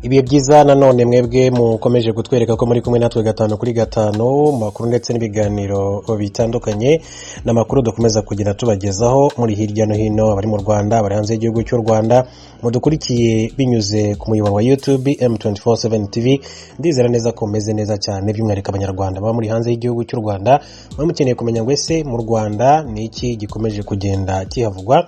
Ibihe byiza nanone mwebwe mukomeje kutwereka ko muri kumwe natwe gatanu kuri gatanu mu makuru ndetse n'ibiganiro bitandukanye, n'amakuru dukomeza kugenda tubagezaho muri hirya no hino, abari mu Rwanda, abari hanze y'igihugu cy'u Rwanda, mudukurikiye binyuze ku muyoboro wa YouTube M247 TV. Ndizera neza ko mumeze neza cyane, by'umwihariko Abanyarwanda baba muri hanze y'igihugu cy'u Rwanda, muba mukeneye kumenya ngo ese mu Rwanda ni iki gikomeje kugenda kihavugwa.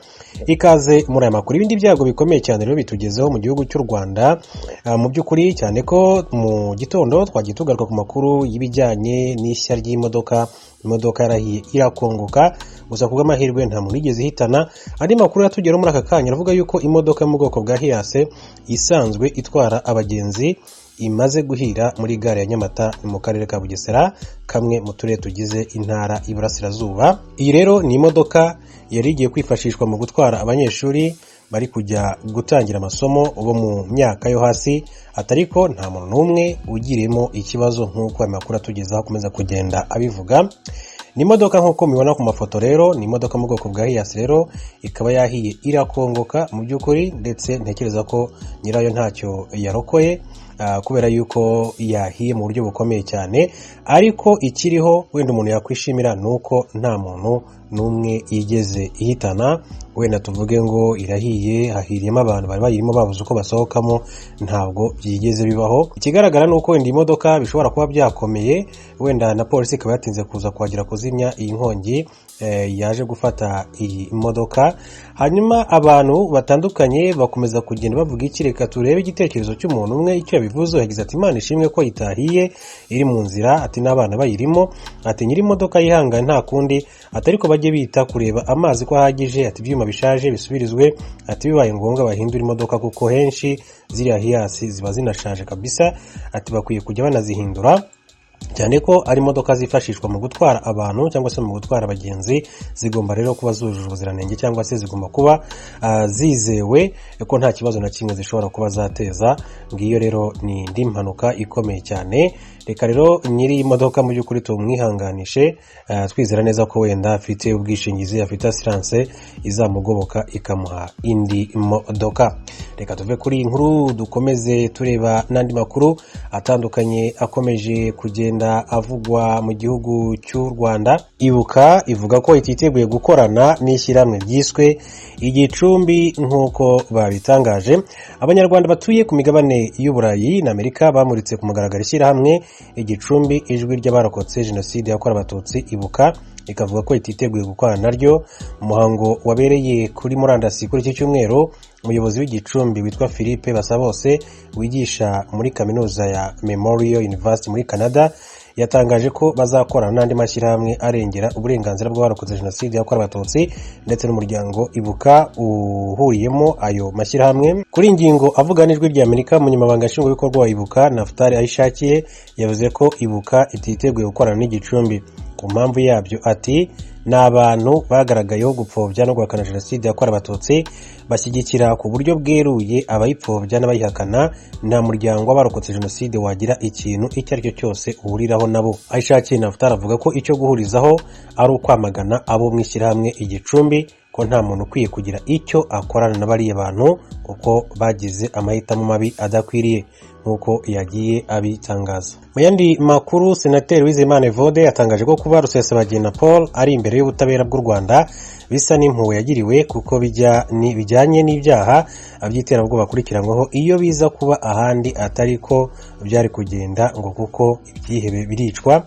Ikaze muri aya makuru. Ibindi byago bikomeye cyane rero bitugezeho mu gihugu cy'u Rwanda. Mu by'ukuri, cyane ko mu gitondo twagiye tugaruka ku makuru y'ibijyanye n'ishya ry'imodoka, imodoka yarahiye irakongoka, gusa ku bw'amahirwe nta muntu wigeze ihitana. Andi makuru yatugeraho muri aka kanya aravuga yuko imodoka yo mu bwoko bwa Hiace isanzwe itwara abagenzi imaze guhira muri gare ya Nyamata mu karere ka Bugesera, kamwe mu turere tugize Intara y'Iburasirazuba. Iyi rero ni imodoka yari igiye kwifashishwa mu gutwara abanyeshuri bari kujya gutangira amasomo bo mu myaka yo hasi, atariko nta muntu n'umwe ugiriyemo ikibazo nk'uko aya makuru atugezaho akomeza kugenda abivuga. Ni imodoka nk'uko mubibona ku mafoto rero, ni imodoka mu bwoko bwa Hiace rero, ikaba yahiye irakongoka mu by'ukuri, ndetse ntekereza ko nyirayo ntacyo yarokoye kubera yuko yahiye mu buryo bukomeye cyane. Ariko ikiriho wenda umuntu yakwishimira ni uko nta muntu n'umwe yigeze ihitana. Wenda tuvuge ngo irahiye, hahiriyemo abantu bari bayirimo babuze uko basohokamo, ntabwo byigeze bibaho. Ikigaragara ni uko wenda imodoka bishobora kuba byakomeye, wenda na polisi ikaba yatinze kuza kuhagera kuzimya iyi nkongi yaje gufata iyi modoka. Hanyuma abantu batandukanye bakomeza kugenda bavuga iki? Reka turebe igitekerezo cy'umuntu umwe icyo yabivuze. Yagize ati: "Imana ishimwe ko itahiye iri mu nzira", ati "n'abana bayirimo", ati "nyiri imodoka yihangane nta kundi", ati "ariko bajye bita kureba amazi ko ahagije", ati "ibyuma bishaje bisubirizwe", ati "bibaye ngombwa bahindure imodoka kuko henshi ziriya Hiace ziba zinashaje kabisa", ati "bakwiye kujya banazihindura cyane ko ari imodoka zifashishwa mu gutwara abantu cyangwa se mu gutwara abagenzi, zigomba rero kuba zujuje ubuziranenge cyangwa se zigomba kuba zizewe ko nta kibazo na kimwe zishobora kuba zateza". Ngiyo rero ni indi mpanuka ikomeye cyane. Reka rero nyiri iyi modoka mu by'ukuri tumwihanganishe, twizera neza ko wenda afite ubwishingizi, afite assurance izamugoboka ikamuha indi modoka. Reka tuve kuri iyi nkuru dukomeze tureba n'andi makuru atandukanye akomeje kugenda avugwa mu gihugu cy'u Rwanda. Ibuka ivuga ko ititeguye gukorana n'ishyirahamwe ryiswe Igicumbi nk'uko babitangaje. Abanyarwanda batuye ku migabane y'Uburayi na Amerika bamuritse ku mugaragaro ishyirahamwe Igicumbi Ijwi ry'Abarokotse Jenoside yakorewe Abatutsi. Ibuka ikavuga ko ititeguye gukorana naryo. Umuhango wabereye kuri murandasi kuri iki cyumweru. Umuyobozi w'Igicumbi witwa Philippe Basabose, wigisha muri kaminuza ya Memorial University muri Canada, yatangaje ko bazakorana n'andi mashyirahamwe arengera uburenganzira bw'abarokotse Jenoside yakorewe Abatutsi ndetse n'umuryango Ibuka uhuriyemo ayo mashyirahamwe. Kuri iyi ngingo, avuga n'Ijwi ry'Amerika, Umunyamabanga Nshingwabikorwa wa Ibuka, Naftali Ayishakiye, yavuze ko Ibuka ititeguye gukorana n'Igicumbi. Ku mpamvu yabyo ati: "Ni abantu bagaragayeho gupfobya no guhakana Jenoside yakorewe Abatutsi, bashyigikira ku buryo bweruye abayipfobya n'abayihakana. Nta muryango w'abarokotse jenoside wagira ikintu icyo ari cyo cyose uhuriraho nabo". Ayishakiye Naftali avuga ko icyo guhurizaho ari ukwamagana abo mu ishyirahamwe Igicumbi, ko nta muntu ukwiye kugira icyo akorana na bariya bantu kuko bagize amahitamo mabi adakwiriye, nk'uko yagiye abitangaza. Mu yandi makuru, Senateri Uwizeyimana Evode yatangaje ko kuba Rusesabagina Paul ari imbere y'ubutabera bw'u Rwanda bisa n'impuhwe yagiriwe, kuko bijyanye n'ibyaha by'iterabwoba akurikiranyweho, iyo biza kuba ahandi atari ko byari kugenda, ngo kuko ibyihebe biricwa.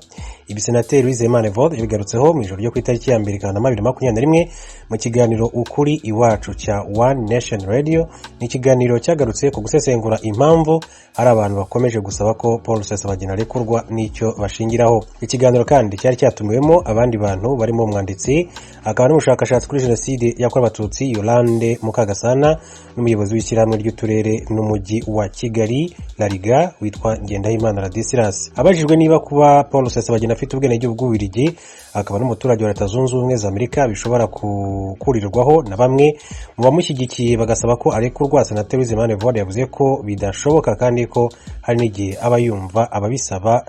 Ibi Senateri Uwizeyimana Evode yabigarutseho mu ijoro ryo ku itariki ya 1 Kanama 2021 mu kiganiro Ukuri Iwacu cya One Nation Radio. Ni ikiganiro cyagarutse ku gusesengura impamvu hari abantu bakomeje gusaba ko Paul Rusesabagina arekurwa n'icyo bashingiraho. Ikiganiro kandi cyari cyatumiwemo abandi bantu barimo umwanditsi akaba n'umushakashatsi kuri Jenoside yakorewe Abatutsi Yolande Mukagasana, n'umuyobozi w'ishyirahamwe ry'uturere n'umujyi wa Kigali Lariga witwa Ngendahimana Ladislas. Abajijwe niba kuba Paul Rusesabagina afite ubwenegihugu bw'Ububiligi akaba n'umuturage wa Leta Zunze Ubumwe za Amerika bishobora kukurirwaho na bamwe mu bamushyigikiye bagasaba ko arekurwa, Senateri Uwizeyimana Evode yavuze ko bidashoboka kandi ko hari n'igihe aba yumva ababisaba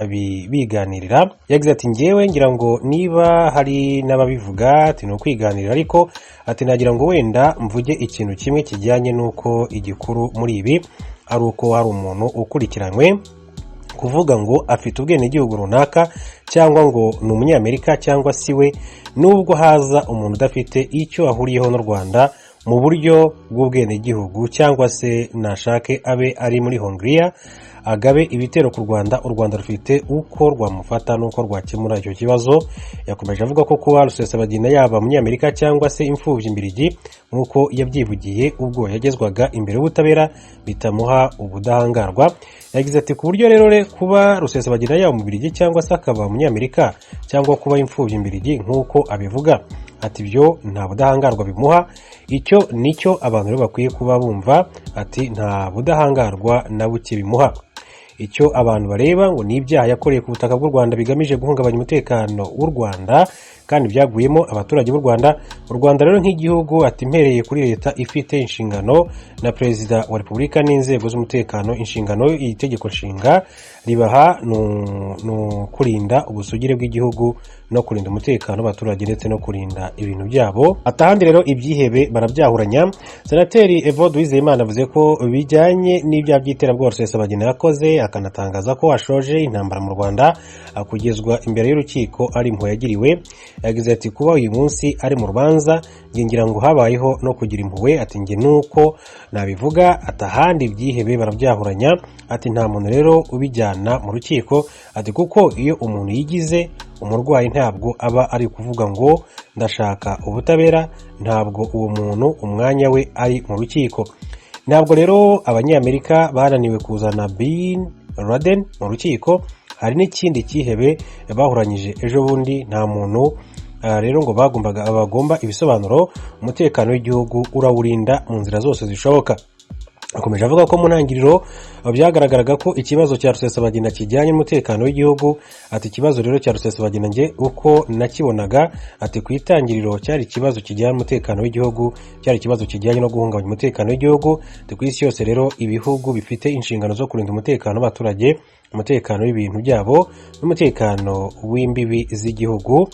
biganirira. Yagize ati: "Ngewe ngira ngo niba hari n'ababivuga, ati ni ukwiganirira, ariko ati nagira ngo wenda mvuge ikintu kimwe kijyanye n'uko igikuru muri ibi ari uko hari umuntu ukurikiranywe kuvuga ngo afite ubwenegihugu runaka cyangwa ngo ni Umunyamerika cyangwa si we. Nubwo haza umuntu udafite icyo ahuriyeho n'u Rwanda mu buryo bw'ubwenegihugu, cyangwa se nashake abe ari muri Hongiriya agabe ibitero ku Rwanda, u Rwanda rufite uko rwamufata n'uko rwakemura icyo kibazo. Yakomeje avuga ko kuba Rusesabagina yaba Umunyamerika cyangwa se imfubyi mbirigi, nk'uko yabyivugiye ubwo yagezwaga imbere y'ubutabera, bitamuha ubudahangarwa. Yagize ati: "Ku buryo rero kuba Rusesabagina yaba Umubirigi cyangwa se akaba Umunyamerika cyangwa kuba imfubyi mbirigi nk'uko abivuga," ati, "ibyo nta budahangarwa bimuha." Icyo nicyo abantu rero bakwiye kuba bumva, ati nta budahangarwa na buke bimuha. Icyo abantu bareba ngo ni ibyaha yakoreye ku butaka bw'u Rwanda bigamije guhungabanya umutekano w'u Rwanda kandi byaguyemo abaturage b'u Rwanda. U Rwanda rero nk'igihugu, ati mpereye kuri leta ifite inshingano na Perezida wa Repubulika n'inzego z'umutekano, inshingano iri tegeko nshinga ribaha ni ukurinda ubusugire bw'igihugu no kurinda umutekano w'abaturage ndetse no kurinda ibintu byabo. Atahandi rero ibyihebe barabyahuranya. Senateri Evode Uwizeyimana avuze ko bijyanye n'ibyaha by'iterabwoba Rusesabagina yakoze, akanatangaza ko ashoje intambara mu Rwanda, kugezwa imbere y'urukiko ari impuhwe yagiriwe. Yagize ati: "Kuba uyu munsi ari mu rubanza, njye ngira ngo habayeho no kugira impuhwe," ati njye nuko nabivuga. Ati ahandi ibyihebe barabyahuranya, ati nta muntu rero ubijyana mu rukiko, ati kuko iyo umuntu yigize umurwayi ntabwo aba ari kuvuga ngo ndashaka ubutabera, ntabwo uwo muntu umwanya we ari mu rukiko. Ntabwo rero Abanyamerika bananiwe kuzana Bin Laden mu rukiko. Hari n'ikindi cyihebe bahuranyije ejo bundi. Nta muntu rero ngo bagombaga bagomba ibisobanuro. Umutekano w'igihugu urawurinda mu nzira zose zishoboka." Akomeje avuga ko mu ntangiriro byagaragaraga ko ikibazo cya Rusesabagina kijyanye n'umutekano w'igihugu. Ati: "Ikibazo rero cya Rusesabagina, njye uko nakibonaga," ati ku itangiriro cyari ikibazo kijyanye n'umutekano w'igihugu, cyari ikibazo kijyanye no guhungabanya umutekano w'igihugu. Ati ku isi yose rero ibihugu bifite inshingano zo kurinda umutekano w'abaturage, umutekano w'ibintu byabo n'umutekano w'imbibi z'igihugu.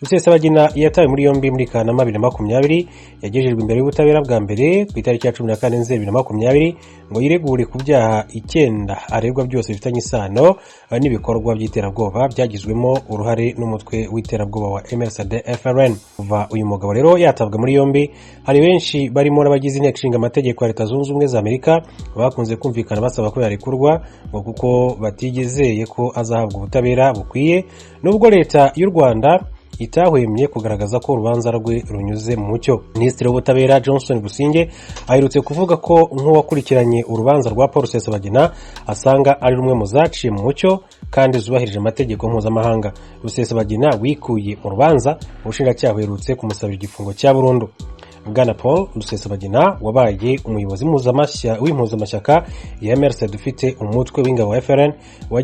Rusesabagina yatawe muri yombi muri Kanama 2020, yagejejwe imbere y'ubutabera bwa mbere ku itariki ya 14 Nzeri 2020 ngo yiregure ku byaha icyenda aregwa byose bifitanye isano n'ibikorwa by'iterabwoba byagizwemo uruhare n'umutwe w'iterabwoba wa MRCD FLN. Kuva uyu mugabo rero yatabwa muri yombi, hari benshi barimo n'abagize Inteko Ishinga Amategeko ya Leta Zunze Ubumwe za Amerika bakunze kumvikana basaba ko yarekurwa, ngo kuko batigezeye ko azahabwa ubutabera bukwiye, nubwo Leta y'u Rwanda itahwemye kugaragaza ko urubanza rwe runyuze mu mucyo. Minisitiri w'Ubutabera Johnson Busingye aherutse kuvuga ko nk'uwakurikiranye urubanza rwa Paul Rusesabagina asanga ari rumwe mu zaciye mu mucyo kandi zubahirije amategeko mpuzamahanga. Rusesabagina wikuye mu rubanza, ubushinjacyaha buherutse kumusabira igifungo cya burundu. Bwana Paul Rusesabagina wabaye umuyobozi w'impuzamashyaka ya MRCD ufite umutwe w'ingabo wa FLN.